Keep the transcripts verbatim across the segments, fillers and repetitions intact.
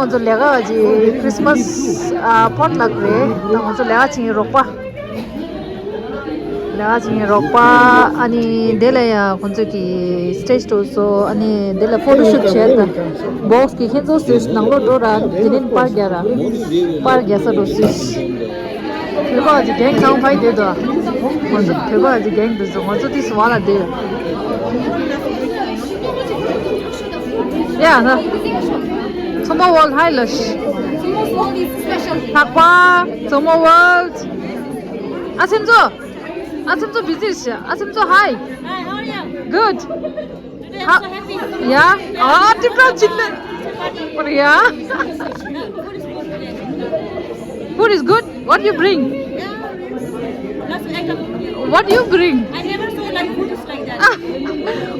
ང་ཚོ་ལས་ཀ་གི་Christmas ཨ་potluck རེད། ད་ང་ཚོ་ལས་ཀ་བྱེད་མཁན་རོགས་པ། ལས་ཀ་བྱེད་མཁན་རོགས་པ། ཨ་ནི་དེ་ལ་ཡང་ཁོང་ཚོ་གི་stage show བཟོ། ཨ་ནི་དེ་ལ་photo shoot བྱས། ད་box གི་ཁྱེད་ཚོ་སུས་ནང་ལོགས་འགྲོ་ར། དེ་ནས་པར་རྒྱག་ར། པར་རྒྱག་ས་འགྲོ་སུས། བོད་པ་གི་gang ཚང་ཕ་གི་དེ་དོ། ང་ཚོ་བོད་པ་གི་gang དེ་ཚོ་ང་ཚོ་དེ་སུ་བ་ལ་དེ། ཡ་ན། ཚོང་པ་world hi ལ། ལྷག་པ། ཚོང་པ་world. ཨ་སེམས་ཚོ། ཨ་སེམས་ཚོ་busy ཤ། ཨ་སེམས་ཚོ་hi. Hi, how are you? Good. Today I'm so happy. Yeah. ཨ་ཏི་པྲ་ཅིག་ལ། Yeah. Food is good. What you bring? Yeah. Lots of item. What you bring? I never saw like food is like that.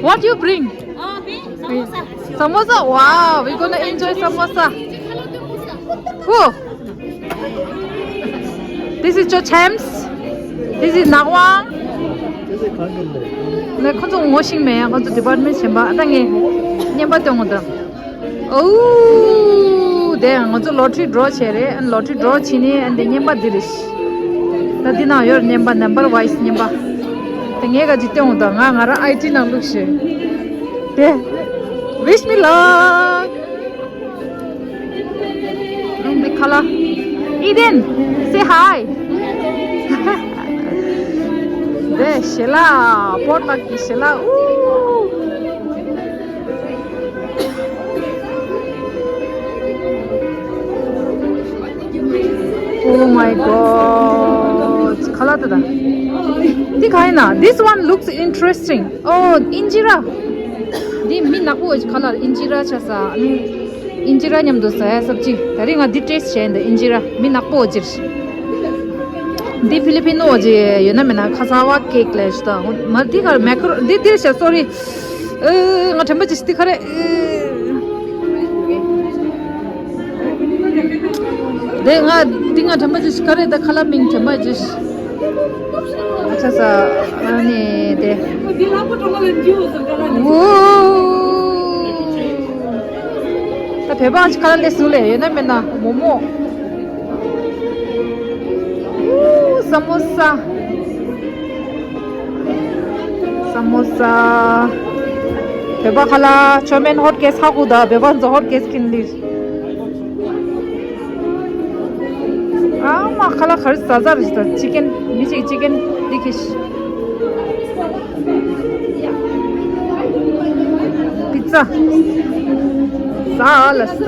What you bring? Oh, me? Samosa. Samosa? Wow, we're gonna enjoy samosa. Who? This is Cho Champs. This is Nakwang. ནས་ཁོ་ཚོ་ངོ་ཤེས་མེད། ཁོ་ཚོ་department གཞན་པ། ཨ་ད་ངས་རྔན་པ་སྟོན་གོ་ད། ཨོ། དེ་ང་ཚོ་lottery draw བྱས་རེད། ཨ་lottery draw བྱས་ནས་ཨ་འདི་རྔན་པ་འདི་རེད། ད་འདི་ནང་ཡོད་རེད། རྔན་པ་number wise རྔན་པ། དེ་ངས་ག་ཅིག་སྟོན་གོ་ད། ང་ང་རང་IT ནང་བླུགས་ཤེས། དེ། Wish me luck. འདི་ཁ་ལག Eden, say hi. དེ་ཞལ་ལག་པོ་ཏག་གི་ཞལ་ལག་ཨུ། Oh my God. ཁ་ལག་དེ་ད། འདི་ག་ཡིན་ན། This one looks interesting. Oh, injera. འདི་མི་ནག་པོ་ཁ་ལག་injera ཆ་ས། ཨིན་ཇི་ར་མཉམ་དུ་ཟ་ཡ་སབ་ཇི། ད་རེས་ང་འདི་taste བྱས་འདི་ཨིན་ཇི་ར་མི་ནག་པོ་ཅིག་འདི་ཕི་ལི་པི་ནོ་ཅིག་ཡོད་ན་མེད་ན་ཁ་ས་བ་ཀེག་ལས་ཤི་ད། མ་འདི་གར་མེ་ཀར་འདི་འདིར་ཤ་sorry། ཨེ་ང་དྲན་པ་ཅིག་འདི་ག་རེ། ཨེ་འདི་ང་འདི་ང་དྲན་པ་ཅིག་ག་རེ། ད་ཁ་ལག་མིང་དྲན་པ་ཅིག་ཨ་ཆ་ས། ཨ་ནི་དེ། འོ། ད་བོད་པ་ཅིག་ཁ་ལག་ལས་སུ་ལས་ཡོད་ན་མེད་ན་མོ་མོ། འོ། ས་མོ་ས། ས་མོ་ས། བོད་པ་ཁ་ལག་ཆོ་མེན་ཧོ་ཊ་ཀེ་སི་ཧ་གོ་ད། བོད་པ་ཚོ་ཧོ་ཊ་ཀེ་སི་ཁིན་ལིར། ཨ་མ་ཁ་ལག་ག་རེ་ཟ་ཟ་རེད་ད། ཅི་ཀན་མི་ཅིག་ཅི་ཀན་འདི་ཁེ་ཤི། པི་ཙ། ཟ་ཨ་ལ་ཟ།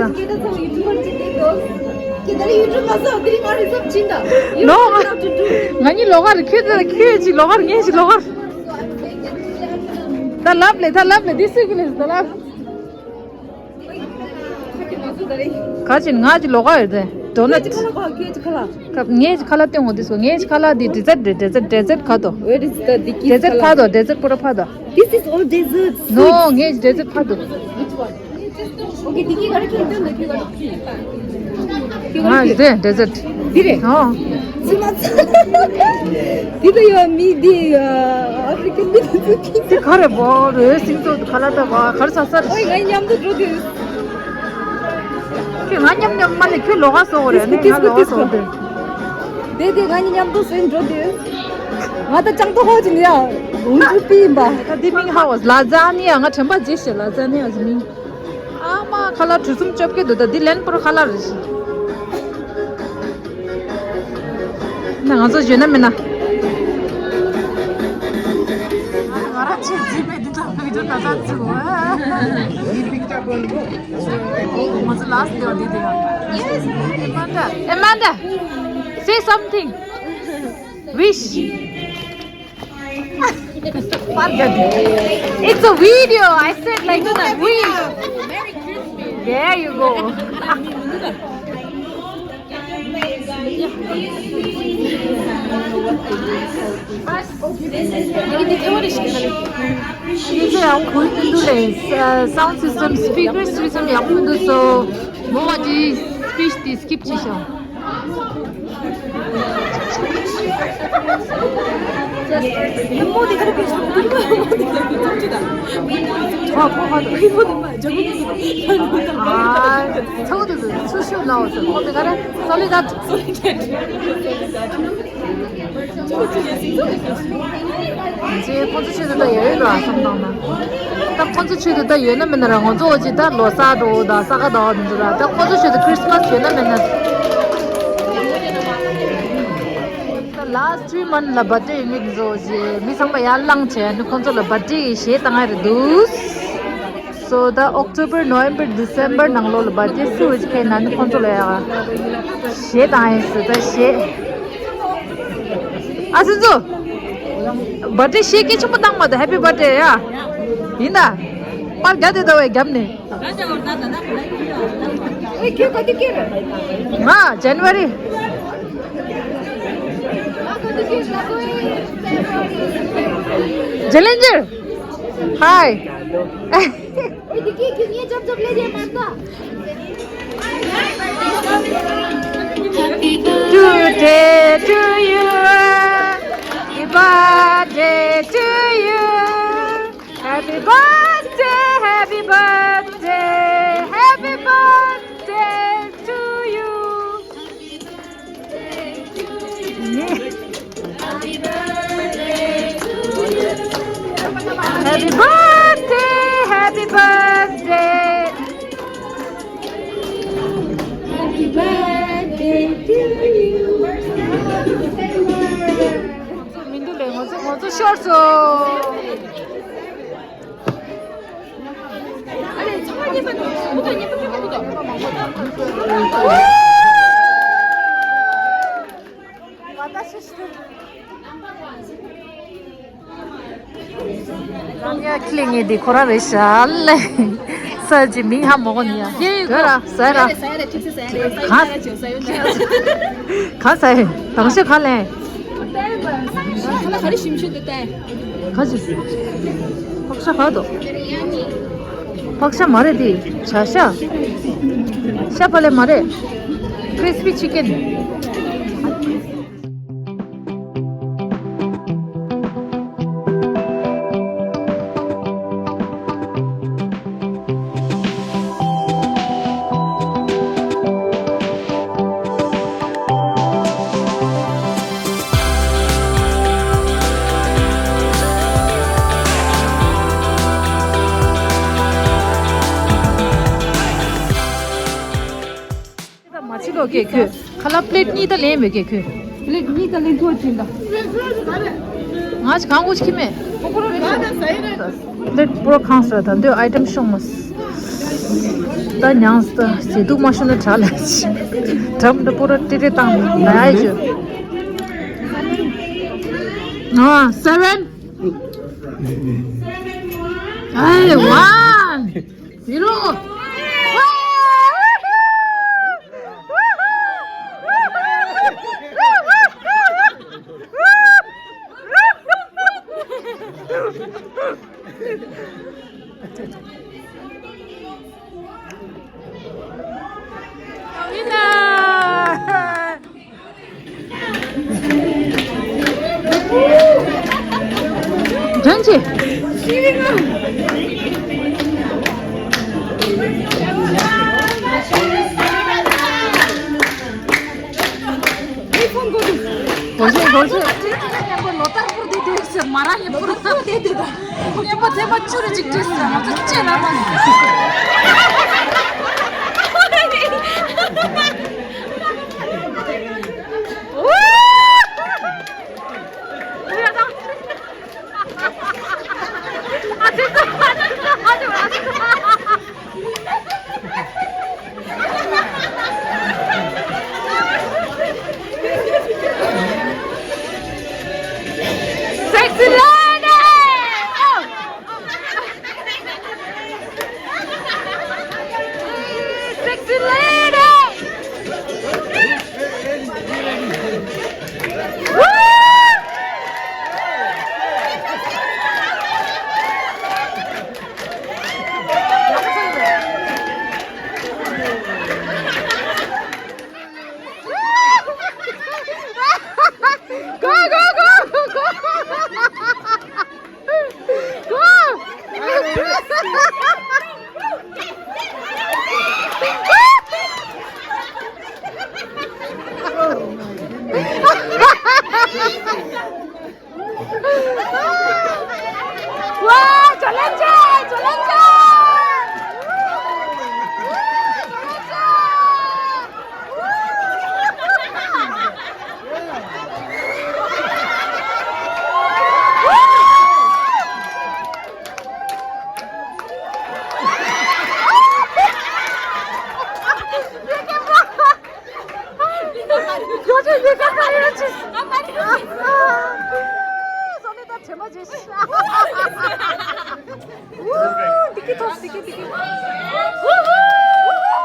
ནོ། ང་གཉིས་ལོགས་ཀ་རེད། ཁྱོད་ད་ཁྱོད་ཅིག་ལོགས་ཀ་རེད། ངས་ཅིག་ལོགས་ཀ་རེད། ད་ལབ་ལེ་ད་ལབ་ལེ་འདི་སུ་གི་ལེ་ད་ལབ། ག་ཅིན་ང་ཅི་ལོག་ག་ཡོད་དེ། དོ་ནད། ཁ་ལག་ག་ཁྱེད་ཀྱི་ཁ་ལག་ངས་ཁ་ལག་སྟོན་འོ་དེ་སོ། ངས་ཁ་ལག་འདི་dessert རེད། dessert dessert ཁ་དོ། Where is the Dickies? Dessert ཁ་དོ། Dessert པུ་ར་ཕ་དོ། This is all desserts. No, ངས་dessert ཕ་དོ། Which one? Okay, Dicky ག་རེ་ཁྱེད་སྟོན་འདོད་ཁྱེད་ག་རེ། ང་དེ་dessert འདི་རེད། ཨོ། ཙི་མ་ཙི། འདི་ལ་ཡོད་མི་འདི་ཨ་ཕི་རི་ཀན་མི་འདི་ཚོ་ཁྱེད་ཚོ། ག་རེ་བོ་རེ་སིང་ཚོ་ཁ་ལག་ད་བ་ག་རེ་ཟ་ས་རེད། ཨོའི་ང་མཉམ་དུ་འགྲོ་དུས། ཁྱོད་ང་མཉམ་མཉམ་མ་ལས་ཁྱོད་ལོག་ག་སོང་རེད། ནི་ང་ལོག་ག་སོང་དུས། དེ་དེ་ང་གཉིས་མཉམ་དུ་སོང་འགྲོ་དུས། ང་ད་ཅང་ཏོ་ཧོ་ཅིག་ཡ། འུ་ཚོ་པི་ཡིན་པ། ད་འདི་མིང་ཧ་བ་ལ་ཛ་ནི་ཡ། ང་དྲན་པ་བརྗེད་ཤེས། ལ་ཛ་ནི་ཡ་ཟི་མིང་། ཨ་མ་ཁ་ལག་གྲུ་གསུམ་བཅོ་བརྒྱད་འདུག་ད་འདི་ལན་པོར་ཁ་ལག་རེད་ཤི། ན་ང་ཚོ་བརྗོད་ན་མིན་ན། ང་རང་ཆེས་རྫིག་པའི་འདི་དང་བི་ཌིའོ་ད་ལྟ་བརྩིགས་འོ། ང་ཚོ་last day འདི་དེ་ཡང་། Yes, Amanda. Amanda, say something. Wish. It's a video. I said like a wish. There you go. Sound system, speaker system ཡག་པོ་འདུག་སོ། མོ་བ་ཅི། Fish དེ་སི་ཀིབ་བྱས་ཤོག་ཨ། ཚ་བོ་དེ་ཚོ་ཚུར་ཤོག་ལ་འོ་ཚོ་ཁོ་དེ་ག་རེ་སོ་ལི་དཱད། རྗེས་ཁོང་ཚོ་ཆོས་དེ་ད་ཡོད་ར་བསམ་བཏང་ན། ད་ཁོང་ཚོ་ཆོས་དེ་ད་ཡོད་ན་མེད་ན་ར་ང་ཚོ་འོ་ཅི་ད་ལོ་གསར་འགྲོ་ད་ས་ག་ཟླ་བ་དེ་ཚོ་ར་ད་ཁོང་ཚོ་ཆོས་དེ་ཁྲིས་མས་ཡོད་ན་མེད་ན། ད་ལཱ་སི་ཊི་ཐི་རི་མན་ཐི་ལ་བར་ཐི་ཌེ་ཡོད་མཁན་དེ་ཚོ་འོ་ཅི་མི་ཚང་མ་ཡར་ལངས་བྱས་ནི་ཁོང་ཚོ་ལ་བར་ཐི་ཌེ་གི་གཞས་བཏང་ཡ་རེད་འདུག So ད་ཨོག་ཊོ་བར་ནོ་ཝེམ་བར་ཌི་སེམ་བར་ནང་ལོགས་ལ་བར་ཐི་ཌེ་སུ་འོ་ཅི་ཁེ་ན་ནི་ཁོང་ཚོ་ལ་ཡ་གཞས་བཏང་ཡིན་ཟེར་ད་གཞས། ཨ་སི་ཛོ། བར་ཐི་ཌེ་གཞས་སྐད་ཆེན་པོ་བཏང་མ་ད་ཧེ་པི་བར་ཐི་ཌེ་ཡ། ཡིན་ད། པར་རྒྱག་དེ་ད་བས་རྒྱབ་ནས། ཨེ་ཁྱོད་ག་དུས་སྐྱེས་རེད། ང་ཇན་ཝ་རི། ཇེ་ལེན་ཇར། ཧའི། Today to you, happy birthday to you, happy birthday, happy birthday, happy birthday to you. Happy birthday, happy birthday. Happy birthday to you. མི་འདུག་ལེ་ང་ཚོ་ང་ཚོ་ཤོར་སོང་། ཡ་ཁི་ལེ་ངེ་འདི་ཁོ་ར་རེད་ཤག་ལེ། ས་ཅི་མིང་ཧ་མ་གོ་ནི་ཡ། ཡེ་ཡེ་ག་ར་ས་ར། ག་ས་ཡེ་དང་ཤ་ག་ལེ། ག་ཅི། ཕག་ཤ་ག་དོ། ཕག་ཤ་མ་རེད་དེ། བྱ་ཤ། ཤ་ཕ་ལེ་མ་རེད། ཁི་རི་སི་པི་ཆི་ཀེན། མ་ཕྱི་ལོག་གེ་ཁོས་ཁ་ལག་པླེཊ་གཉིས་ད་ལེན་མེད་གེ་ཁོས། པླེཊ་གཉིས་ད་ལེན་ཐུབ་ཅིང་ད། ང་ཅི་གང་གོ་ཅི་ཁྱི་མེད། པླེཊ་པུ་ར་ཁང་སོ་ད་འདོད་ཨའི་ཊེམ་ཤོང་མ། ད་མྱངས་ད་ཟས་དུག་མ་ཤོང་ན་དྲག་ལ་ཅི། དྲམ་ད་པུ་ར་ཏི་ཏི་བཏང་ན་ཡ་ཅི། ཨ་སེ་བེན། ཨེ་ཝན། ཛི་རོ། ཐོན་ཆེ། སྒོར་ཆེ་སྒོར་ཆེ། ལོ་ལྟར་པུར་དེ་དེ་ཟེར་མ་ར་ཡེ་པུར་ཐབ་དེ་དེ་དང་། ཉན་པ་དེ་པ་བཅུ་རེ་གཅིག་སྤྲད་ཟེར་ང་ཚོ་ལྕེ་ལ་མ། Sexy lady! Oh! ཨ། སོ་ནི་ད་དྲན་པ་བརྗེད་ཤག་ཨུ། བདེ་སྐྱིད་ཐོབ། བདེ་སྐྱིད། བདེ་སྐྱིད། ཨུ་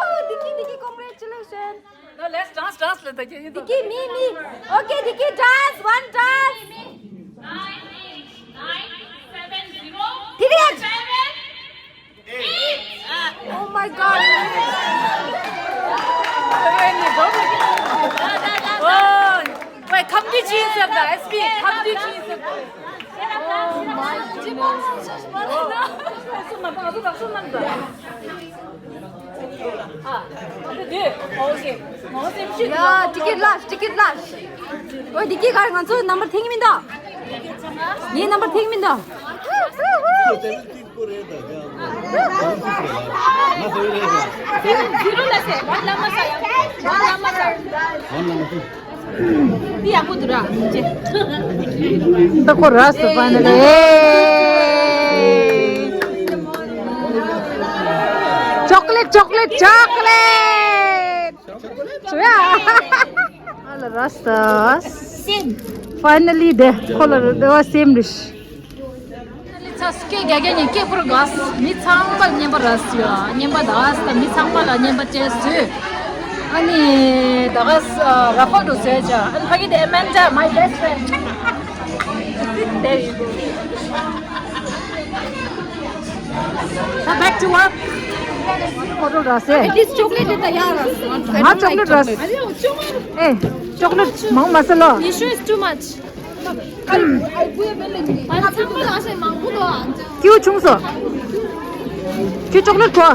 ཧུ། བདེ་སྐྱིད། བདེ་སྐྱིད། Congratulations. No, let's dance, dance. Let's dance. བདེ་སྐྱིད། མི་མི། Okay, བདེ་སྐྱིད། Dance, one dance. Period. Oh my God. Oh, wait, come to Jesus, the S P, come to Jesus. Oh my goodness. ཡ། ཊི་ཀེ་ཊི་ལ་ཤ། ཊི་ཀེ་ཊི་ལ་ཤ། ཨོ། བདེ་སྐྱིད། ག་རེ། ང་ཚོ་ནམ་བར་འཐེན་གྱི་མིན་ད། ངའི་ནམ་བར་འཐེན་གྱི་མིན་ད། འདི་ཡག་པོ་འདུག་ར། ད་ཁོ་ར་སོ། Finally. Chocolate, chocolate, chocolate. ཨ་ལ་ར་སོ། སེམས། Finally དེ་ཁོ་ལ་རེ་བ་སེམས་རེད། ཚ་སྐད་རྒྱག་རྒྱག་ནས་སྐད་ཕོར་གས། མི་ཚང་མ་ལ་རྔན་པ་རག་སོང་། རྔན་པ་ད་གས། ད་མི་ཚང་མ་ལ་རྔན་པ་སྤྲད་སོང་། ཨ་ནི་ད་གས་ར་ཕོ་ཏོ་བཟོས་བྱས། ཨ་ནི་ཕ་གི་དེ། Amanda, my best friend. There you go. Now back to work. ཕོ་ཏོ་རག་སོང་། At least chocolate དེ་ད་ཡག་རག་སོང་། ང་chocolate རག་སོང་། ཨེ། chocolate མང་མ་ཟེར་ལོ། Nishu is too much. ཁྱེའུ་ཆུང་སོ། ཁྱེའུ་chocolate གོ།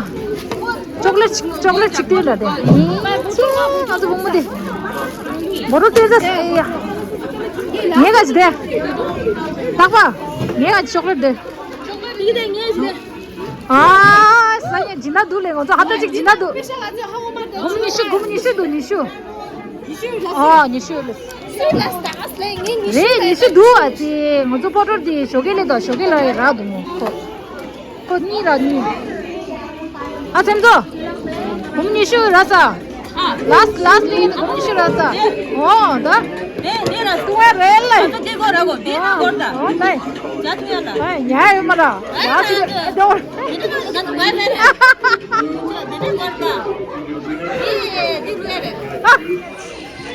chocolate གཅིག chocolate གཅིག་སྟེར་ལ་དེ། ང་ཚོ་བུ་མོ་དེ། མོ་རུ་སྟེར་ཟ། ངས་ག་ཅི་དེ། རྟག་པ། ངས་ག་ཅི་chocolate དེ། ཨ། ས་ཡ་ཇི་ན་དུ་ལེ། ང་ཚོ་ཧ་ད་ཅིག་ཇི་ན་དུ། སྒོར་མོ་ཉི་ཤུ། སྒོར་མོ་ཉི་ཤུ་འདུག་ཉི་ཤུ། ཨ། ཉི་ཤུ་ལེ། རེད། ཉི་ཤུ་འདུག་ཨ་ཙི། ང་ཚོ་ཕོ་ཏོ་དེ་ཞོགས་ཀས་ལེ་དང་ཞོགས་ཀས་ལ་ཡི་རག་འདུག་མོ་ཁོ། ཁོ་གཉིས་རག་གཉིས། ཨ། ཐེམ་ཚོ། སྒོར་མོ་ཉི་ཤུ་རག་ས། ལཱསི་ལཱསི་ལེ་ཡིན། སྒོར་མོ་ཉི་ཤུ་རག་ས། ཨོ་ད། ཨོ་ད། ཉལ་ཡོད་མ་ར། ཡ་ཅི་རེད་ཨ། ད།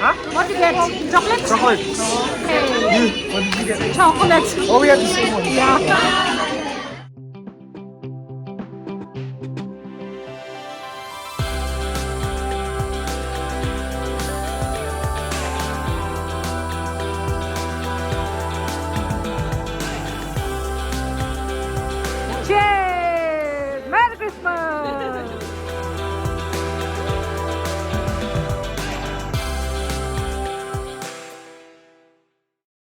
Huh? What you get? Chocolate? Chocolate. Hey. You, what did you get? Chocolate. Oh, we had the same one. Yeah. Cheers.